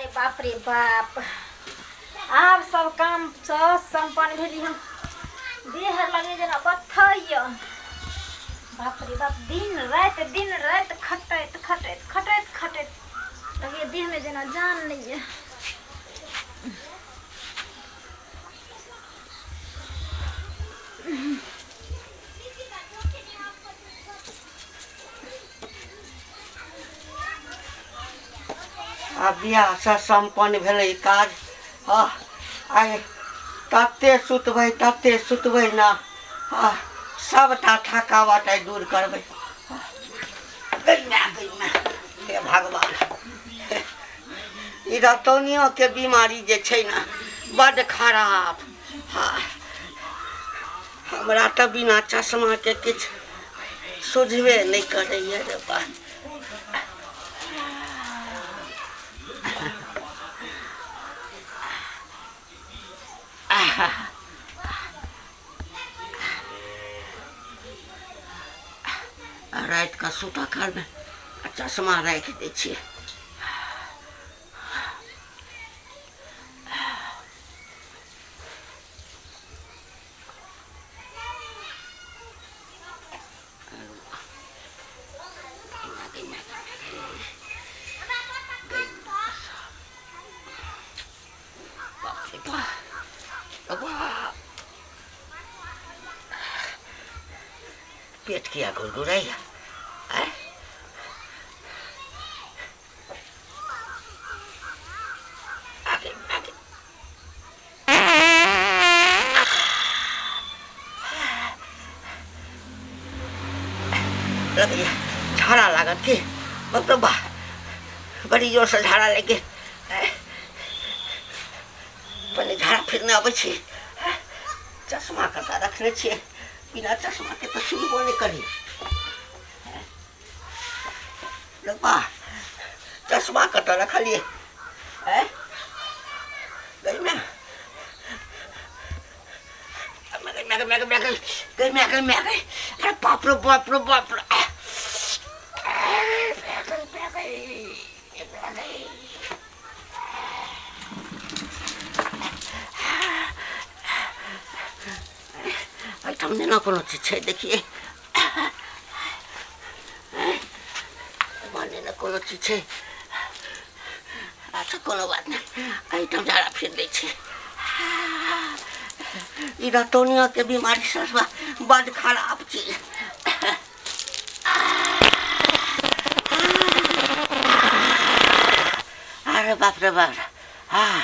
अरे बाप रे बाप, आब सब काम सब सम्पन्न भेली हम। देह लगे जेना बथैया। बाप रे बाप, दिन राति खटैत खटैत खटैत खटैत लगैया देहमे जेना जान नहि यऽ। आ बियाहसँ सम्पन्न भेलै काज। हँ, आइ तते सुतबै तते सुतबै ने, हँ, सभटा थकावट आइ दूर करबै। गै माय, गै माय, हे भगवान, ई रतौनियोके बीमारी जे छै ने बड्ड खराब। हँ, हमरा तऽ बिना चश्माके किछु सुझबे नहि करैए रे बा। रातिके सुतऽ कालमे चश्मा राखि दै छियै। पेट किया गुड़गुड़ाइया? आँय, आगे आगे लगैया झाड़ा लागत की? मतलब बा बड़ी जोरसँ झाड़ा लागि गेल। पहिले झाड़ा फिरने अबै छी। चश्मा कतऽ रखने छियै? बिना चश्माके तऽ सुनबो नहि करी। बा, चश्मा कतऽ रखलियै? आँय, गई मैं गई मैं गई मैं गई गई मैं गई मैं गई। अरे बाप रे बाप रे बाप रे, मैं गई मैं गई। एहिठाम नहि ने कोनो चीज छै, देखिए भने ने कोनो चीज छै। अच्छा, कोनो बात नहि, एहिठाम झाड़ा फिर दै छी। ई रतौनियाके बीमारी सब बड्ड खराब चीज। अरे बाप रे बाप रे, हाँ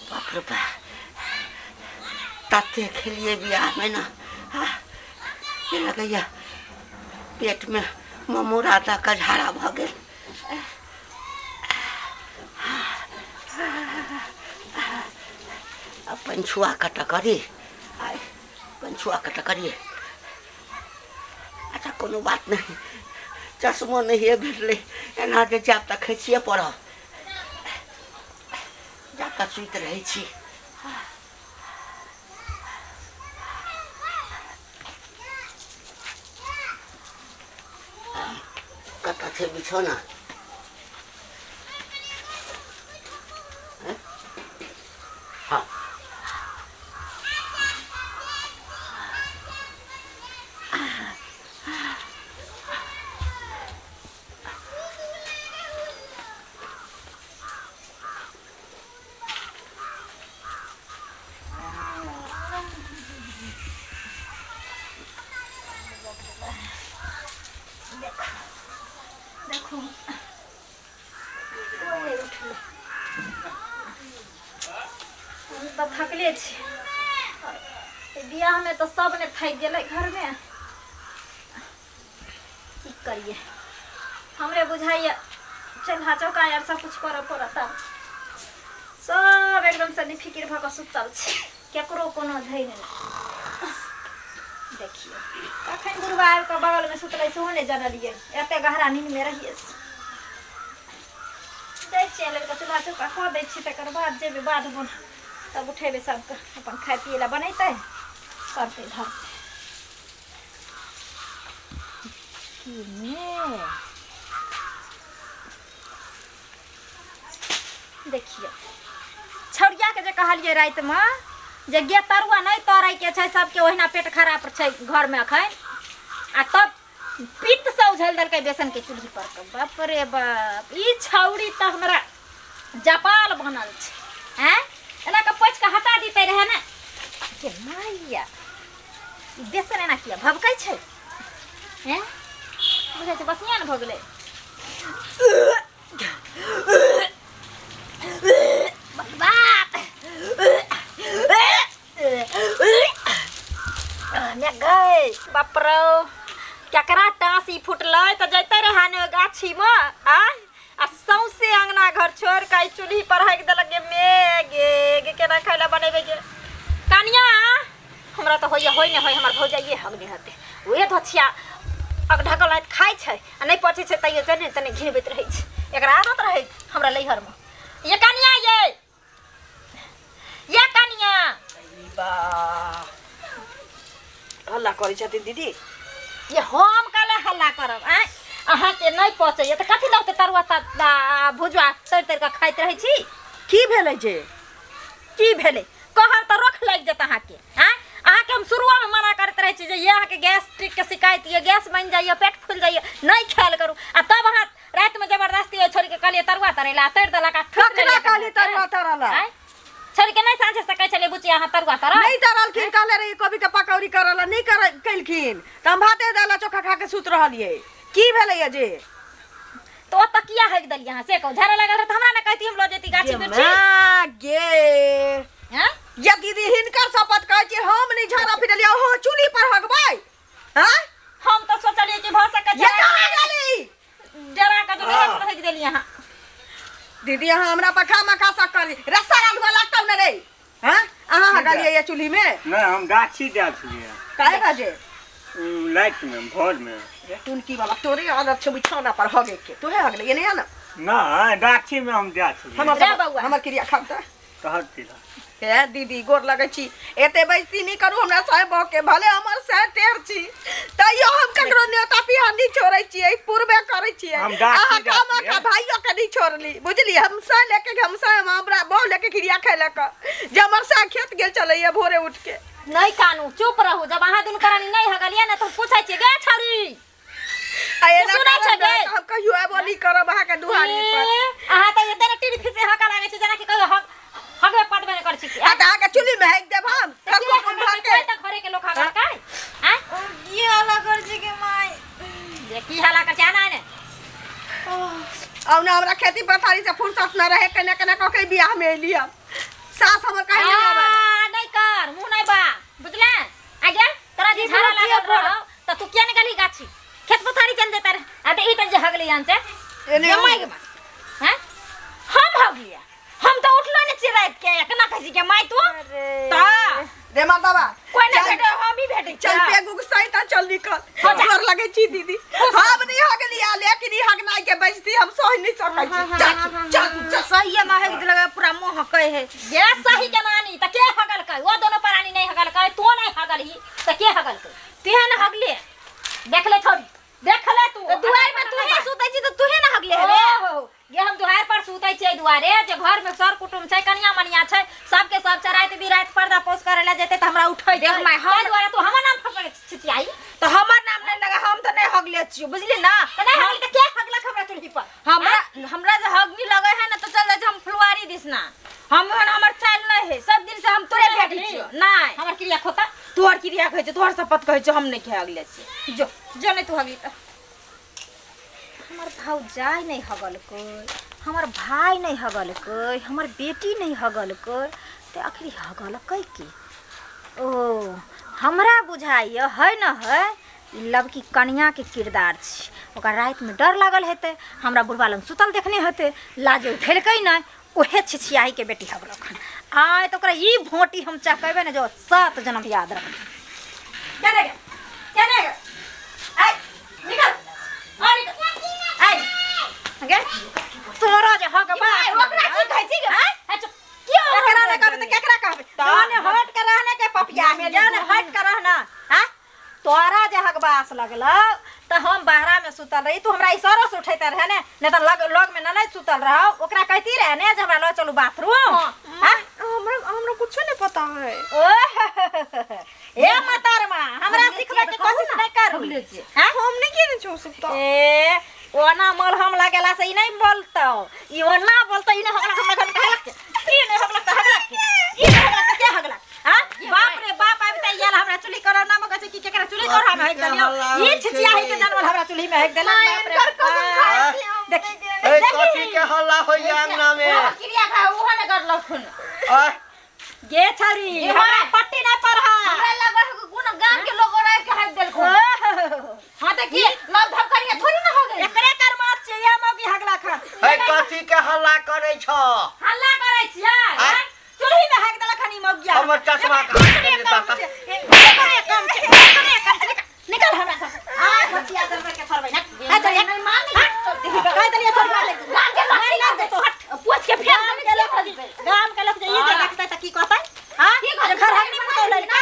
बाप रे बाप, तते खेलिए बियाहमे ने, ई लगैया पेटमे ममोरा दऽ कऽ झाड़ा भऽ गेल। आ पंछुआ कतऽ करी? आइ पंछुआ कतऽ करियै? अच्छा, कोनो बात नहि, चश्मो नहिए भेटलै, एना जे जायब तऽ खसिए पड़ब। जा कऽ सुति रहै छी। कतऽ छै बिछौना? हँ, देखू, कोइ नहि उठलै। हम तऽ थकले छी। बियाहमे तऽ सब ने थाकि गेलै घरमे। की करियै, हमरे बुझाइए चूल्हा चौका आर सब कुछ करऽ पड़त। आब सब एकदमसँ निफिकिर भऽ कऽ सुतल छै, केकरो कोनो धैर्य नहि। देखियौ, कखन बुढ़बा आबि कऽ बगलमे सुतलै सेहो नहि जानलियै, एते गहरा नींदमे रहियै। जाइ छियै लड़का चूल्हा चौका कऽ दै छी, तकर बाद जेबै बाध बन, तब उठेबै सबके, अपन खाय पियै लए बनेतै करतै धरतै। की ने देखियौ छौड़ियाके जे कहलियै रातिमे जे गे तरुआ नहि तरैके छै, सबके ओहिना पेट खराब छै घरमे अखन, आ तब पित्त से उझल देलकै बेसन के चूल्ही पर के। बाप रे बाप, ई छौड़ी तऽ हमरा जपाल बनल छै। आँय, एना के पोछि के हटा दिते रहे ने। के माइया, ई बेसन एना किया भभकै छै? हैं, बुझै छै बसिया ने भऽ गेलै। बाप गई, बाप रौ, केकरा टाँसी फुटलै तऽ जैते रहै ने गाछीमे। आ आ सौंसे अंगना घर छोड़ि कऽ चूल्ही पर हगि देलक। गे मे गे गे, केना खाय लए बनेबै गे कनिया? हमरा तऽ होइए होइ नहि होइ, हमर भौजाइए हगने हेतै। उहे धोछिया अगढकल राति खाइ छै आ नहि पचै छै, तैयो जने तने घिनबैत रहै छै। एकरा आदत रहै हमरा नैहरमे। ये कनिया, ये कनिया, बा हल्ला करै छथिन दीदी। ये हम काले हल्ला करब? आँय, अहाँके नहि पचैए तऽ कथी लगतै? तरुआ भुजुआ तरि तरि कऽ खाइत रहै छी। की भेलै जे? की भेलै कहब तऽ रोख लागि जायत अहाँके। आँय, अहाँके हम शुरुआमे मना करैत रहै छी जे ये अहाँके गैस्ट्रिकके शिकायत यऽ, गैस बनि जाइए, पेट फुलि जाइए, नहि खायल करू। आ तब अहाँ रातिमे जबरदस्ती ओहि छोड़िके कहलियै तरुआ तरै लए, तरि देलक आ ठोकि ककरा लेलियै। कहली तरुआ तरला? आँय, छोड़िके नहि साँझे से कहै छलियै बुचिया अहाँ तरुआ तरह नहि तरलखिन। कहले रही कोबी के पकौड़ी करल, नहि कर केलखिन तऽ हम भाते दाल चोखा खा के सुति रहलियै। की भेलैया जे? तऽ ओतऽ किया हगि देलियै अहाँ से कहू? झाड़े लागल रहै तऽ हमरा ने कहती, हम लऽ जैती गाछी बिरछी। माँ गे। हँ ये दीदी, हिनकर शपथ कहै छी, हम नहि झाड़ा फिरलियै। ओहो चूल्ही पर हगबै? हँ, हम तऽ सोचलियै कि भऽ सकै ये छै कहाँ गेली? डरा कऽ जे हँ हगि देलियै अहाँ। दीदी, अहाँ हमरा पर खामखा शक करी। रस्सा रांधुआ लागतौ ने रे? हँ, अहाँ हगलियै ये चूल्ही में? नहि, हम गाछी जाइ छलियै। काहे बजे? लाइट में, भोर में। रे टुनकी वाला, तोरे आदत छौ बिछौना पर हगे के। तोहे हगले ये नहीं ना? नहि, गाछी में हम जाइ छलियै। हमर रे बौआ। हमर क्रिया खाब तऽ तहर पीला। हे दीदी, गोर लगै छी, एते बेइज्जती नहि करू हमरा साहेब के। भले हमर सैर टेढ़ छी, तैयो हम ककरो न्योता पिहान नहि छोड़ै छियै, पूर्वे करै छियै। हम गाछी अहाँ जाइ कामा छियै। का भाइयो के नहि छोड़ली, बुझलियै? हम सै लेके, हम सै हमरा बहु लेके क्रिया खेलक जे हमर सै खेत गेल चलैया भोरे उठ के। नहि कानू, चुप रहू। जब अहाँ दुनू प्राणी नहि हगलियै ने तऽ हम पूछै छियै गे छौड़ी। आ एना सुनै छै करब ने गे? तऽ हम कहियो एबो नहि करब अहाँके दुआरी पर। ए, अहाँ तऽ एते ने टीरी फिसे हका लागै छै जेनाकि कहियो हग हगबे पटबे नहि करै छी। आ तऽ अहाँके चुल्ही मे हेक देब हम तऽ के करकुट हगलकै? भऽ के। कोइ तऽ घरे के लोक हगलकै? आँय, की हल्ला कर छी के माय? जे की हल्ला करै छै? आना ने। आउ ने, हमरा खेती पथारी से फुर्सत न रहे, केना केना कऽ के बियाह में एली हम। सास हमर कहे नहीं आवे। आ, नहि कर मुँह नहि बा, बुझले? आ गे, तोरा जे झाड़ा लागल रहौ तऽ तू किया नहि गेलही गाछी खेत पथारी? चल जेता रहे। आ तऽ ई तऽ जे हगली आन से एने गे माय, गे माय। हैं, हम हगलियै? हम तऽ उठलो नहि छियै राति के। केना कहै छी गे माय तू तऽ रे मर्दबा, कोइ नहि चल। भेटै, हम ही भेटै चल छियै। पेगुक सहिता, चल निकल। हो जा। गोर लगै छी दीदी, हम नहीं हगलिया, लेकिन ई हगनाइ के बेइज्जती हम सहि नहीं सकै छी। चल चल चल। सही में हगि देलक, पूरा मुँह हकै है। गे सही के नानी, तऽ के हगलकै? ओ दोनो प्राणी नहि हगलकै, तू नहि हगलही तऽ के हगलकै? तुहे ने हगले। देख ले छोड़ी, देख ले तू। तऽ दुआरि पर तुहे सुतै छी तऽ तुहे ने हगले हेबे। ओहो, ये हम दुआर पर सुतै छियै दुआरे जे घर में सर कुटुम छै, कनिया मनिया छै, सबके सब चराइत बिराइत पर्दा पोस करे ला जेतै तऽ हमरा उठै। देख माय, ताहि दुआरे तू हमर नाम फसबै छिचियाई। तऽ हमर नाम नहि लगा, हम तऽ नहि हगले छियौ, बुझली ना? तऽ नहि हगली तऽ के हगलक हमरा चूल्ही पर? हमरा हमरा जे हगनी लगे है ना तऽ चल जाइ छी हम फुलवारी दिस ना। हम ओहन हमर चालि नहि है, सब दिन से हम तोरे नहि भेटै हगली? छियौ। नहि। हमर क्रिया खोता। तोहर क्रिया कहै छियौ, तोहर शपथ कहै छियौ, हम नहि हगले छियै। जो जो, नहि तू हगली तऽ हमर भौजाइ नहि हगलकै, हमर भाय नहि हगलकै, हमर बेटी नहि हगलकै, तऽ आखिर हगलकै की? ओ हमरा बुझाइए है न है, ई लबकी कनियाके किरदार छी। ओकरा रातिमे डर लागल हेतै, हमरा बुढ़बा लग सुतल देखने हेतै, लाजे उठेलकै नहि, ओहे छिछियाहीके बेटी हगलक हन। आइ तऽ ओकरा ई भोटी हम चकेबै ने जो सात जन्म याद रखतै। केने गे, केने गे, आइ निकल, आ निकल, आइ गे। तोरा जे हक बा ओकरा की कहै छी गे अच्छा क्यों एकरा नहि कहबै तऽ केकरा कहबै जाने हट के रहने के पपिया जाने हट के रहना हां तोरा जे हकबास लगल तऽ हम बहरा में सुतल रही तू हमरा इशारा से उठैते रहे ने नहीं तऽ लग लग में न नहीं सुतल रहो ओकरा कहती रहे ने जे हमरा लऽ चलू बाथरूम हां हमरा हमरा कुछो नहीं पता है ओह ए मतारमा हमरा सिखबै के कोशिश नहीं करू हां हम नहीं केने छौ सब तो ए ओना मलहम लगेला से ई नहीं बोलतौ ई ओना बोलतौ ई नहीं हगला हमरा घर हगला ई नहीं हगला त हगला ई नहीं हगला त के हगला हां बाप रे बाप आबि त यार हमरा चुल्ही करौ ना मगै छै कि केकरा चुल्ही करौ हम हक देलियौ ई छिचिया है के जानवर हमरा चुल्ही में हक देलक बाप रे बाप देखी ए कथी के हल्ला होइया अंगना में क्रिया खा उहो ने करलखुन आय गे छौरी हमरा पट्टी नहीं पढ़ा हमरा लगै है कि कोनो गाम के लोग और आबि के हाक देलखुन हां त की लव धप करिया थोड़ी ना हो गेल एकरे कर्मात छै या मौगी हगला खा ए कथी के हल्ला करै छ हल्ला करै छियै आय। चुल्ही में हक देलक हन ई मौगिया हमर चश्मा कहाँ गेलै बाबा? एकरे काम छै एकरे काम छै निकल हमरा घर से आ भतिया दरबार के छोड़बै ना आ चल एक मान नहीं कह देलियै छोड़बा ले गाम के लोग मारि लाग देतौ हट पूछ के फेर गाम के लोग गाम के लोग जे ई जे देखतै त की कहतै हां की कहतै? घर हगनी पुतौ लड़का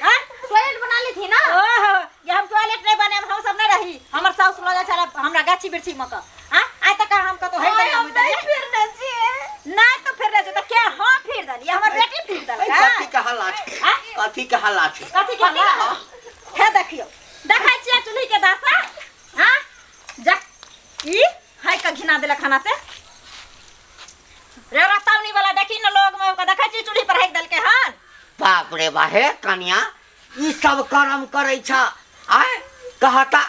हां टॉयलेट बना ली थी ना ओहो ये हम टॉयलेट नहीं बने हम सब नहीं रही हमर साउस लऽ जाइ छलै हमरा गाछी बिरछी में क हां आइ तक हम कतौ हेक देलियै हम नहीं फिरने छियै नहीं तो फिर रहे त के हां फिर देलियै हमर बेटी फिर ए देलक कथी के हल्ला छै आय? कथी के हल्ला छै कथी के हल्ला हे देखियौ देखै छियै चूल्ही के दशा हां जा ई हाय का घिना देलक खाना से रे रतावनी वाला देखी न लोग में ओकरा देखै छियै चूल्ही पर हेक देलकै हन बाप रे बा हे कनिया ई सब कर्म करै छ आय कहता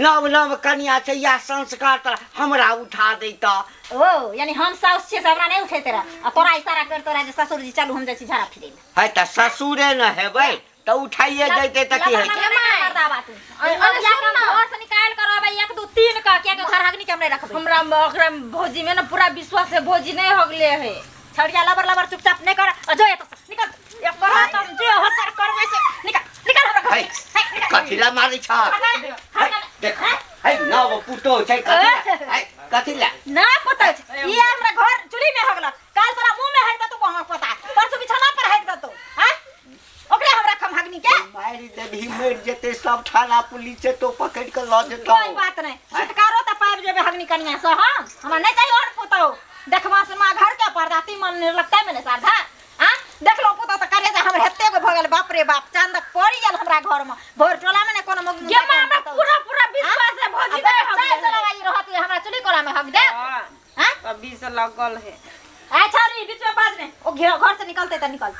नव नव कनिया छै या संस्कार त हमरा उठा दैत ओ यानी हम साउस छियै से हमरा नहि उठैते रह आ तोरा इशारा कर तोरा जे ससुर जी चलू हम जाइ छी झाड़ा फिरै लए है त ससुरे न हेबै त उठाइए दैते त की हेतै घर से निकाल कर अबै 1 2 3 का किया के घर हगनी के हम नहीं रखबै हमरा ओकरा भौजी में ना पूरा विश्वास है भौजी नहीं होगले है छड़िया लबर लबर चुपचाप नहीं कर आ जो एतऽ से निकल एक कर तुम जे हसर करबै से निकल निकल हमरा घर है से। है, निकल। कथी ला मारै छ हट, हट, देख है नव पुतोह छै कथी ला है कथी ला ना पता छै ई हमरा घर चूल्ही में हगलक काल तोरा मुंह में हग देतौ वहां पता परसों बिछौना पर हग देतौ हां ओकरे हमरा खम हगनी के मारि देबही मरि जेतै सब थाना पुलिस छै तो पकड़ि कऽ लऽ जेतौ कोई बात नहीं छुटकारो त पाबि जेबै हगनी कनिया से हम हमरा नहीं चाहिए और पुतौ देखबा सुनबा घर के पर्दा तीमन नहीं लगता में सारधा आ देखलो पुतौ त करे जे हमर हेते गो भऽ गेल बाप रे बाप चांदक पड़ी गेल हमरा घर में भोर टोला में ने कोनो मग गे माँ हमरा पूरा पूरा विश्वास है भौजी नहीं चाय होगले चलावा ई रहत हमरा चुली कोला में हग दे हां अभी से लगल है अच्छा रे बीच में बाज ने ओ घर से निकलते त निकल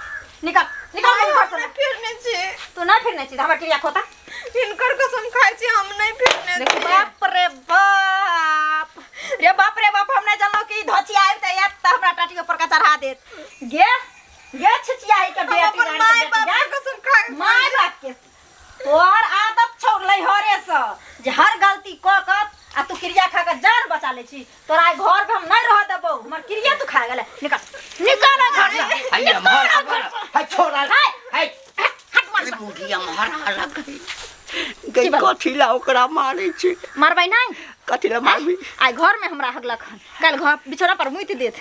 निकल निकल घर से हम फिरने छियै तू ना फिरने छी हमर क्रिया खोता हिनकर कसम खाइ छी हम नहीं फिरने छियै बाप रे बाप रे बाप रे बाप हम नहीं जानलो कि धोची आबि त आयत त हमरा टाटी ऊपर का चढ़ा देत गे गे छिचियाही के हम बेटी अपन रानी माय के बाप बेटी, के कसम खा माय बाप के तोहर आदत छौ लैहरे से जे हर गलती क क आ तू क्रिया खा के जान बचा ले छी तोरा आइ घर पे हम नहीं रह देबौ हमर क्रिया तू खा गेले निकल निकल घर से है अमहर है छोड़ा है। है हट मार बुढ़ी अमहर अलग है गई कथी ला ओकरा मारै छै मारबै नहीं कथी ला मारबी आइ घर में हमरा हगलक हन काल्हि घर बिछौना पर मुति देत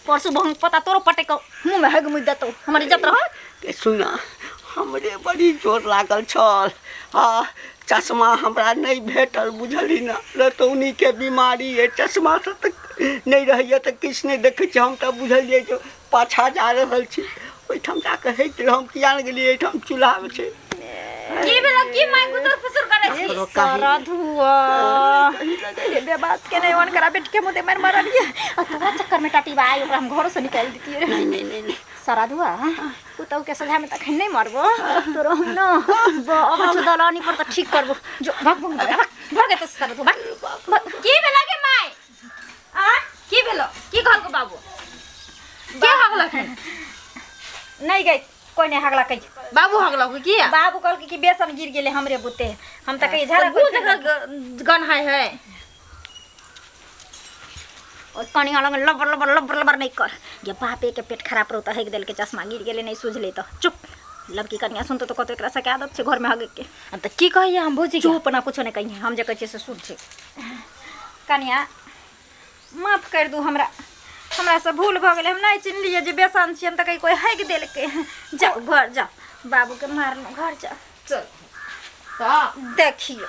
परसू बहु पता तोरो पटे के मुँह में हग मुति देतौ हमर इज्जत रहत के सुना हमरे बड़ी जोर लागल छल हाँ चश्मा हमरा नहि भेटल बुझली ना रतौनीके बीमारी अइ चश्मा से तऽ नहि रहैए तऽ किछु नहि देखै छी हम तऽ बुझलियै जे पाछाँ जा रहल छी ओहिठाम जाकऽ हटि हम किया ने गेलियै एहिठाम चूल्हा छै की भेलो की माय गुदुर फुसुर करै छी सारा धुआ रे बात के नहीं वन करा बेट के मुँह दे मार मारलिए आ तोरा चक्कर में टाटी बा आई ओकरा हम घरों से निकाल देतिए रे नहीं नहीं नहीं नहीं सारा धुआ पुतौ के सजा में तखन नहीं मरबो तोरो हम न अब दलानी पर त ठीक करबो जो भाग भाग भाग भाग त सारा धुआ भाग की भेलो गे माय आ की भेलो की कहलको बाबू के हगलक हन नहीं गई कोई नहीं हगला कही बाबू हगलक की बाबू कहलकै कि बेसन गिर गेलै हमरे बुते हम त कही झाड़ा गु जगह गन है है ओइ कनिया लग लबर लबर लबर लबर नहीं कर ये बापे के पेट खराब रहता हेक देल के चश्मा गिर गेलै नहीं सूझलै त चुप लड़की कनिया सुनतो तो कतो एकरा से आदत छै घर में हगे के अब त की कहिए हम भौजी के चुप ना कुछो नहीं कहिए हम जे कहै छियै से सुन छै कनिया माफ कर दू हमरा, हमरा से भूल भऽ गेलै, हम नहि चिन्हलियै जे बेसन छियै, हम तऽ कहीं कोइ हगि देलकै। जाउ घर जाउ, बाबूके मारलहुँ, घर जाउ। चल तऽ देखियौ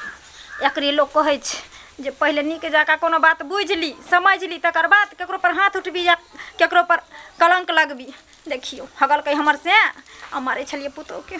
एकरे लोक कहै छै जे पहिले नीक जकाँ कोनो बात बुझि ली समझि ली, तकर बाद ककरो पर हाथ उठबी या ककरो पर कलङ्क लगबी। देखियौ हगलकै हमर से आ मारै छलियै पुतोहके।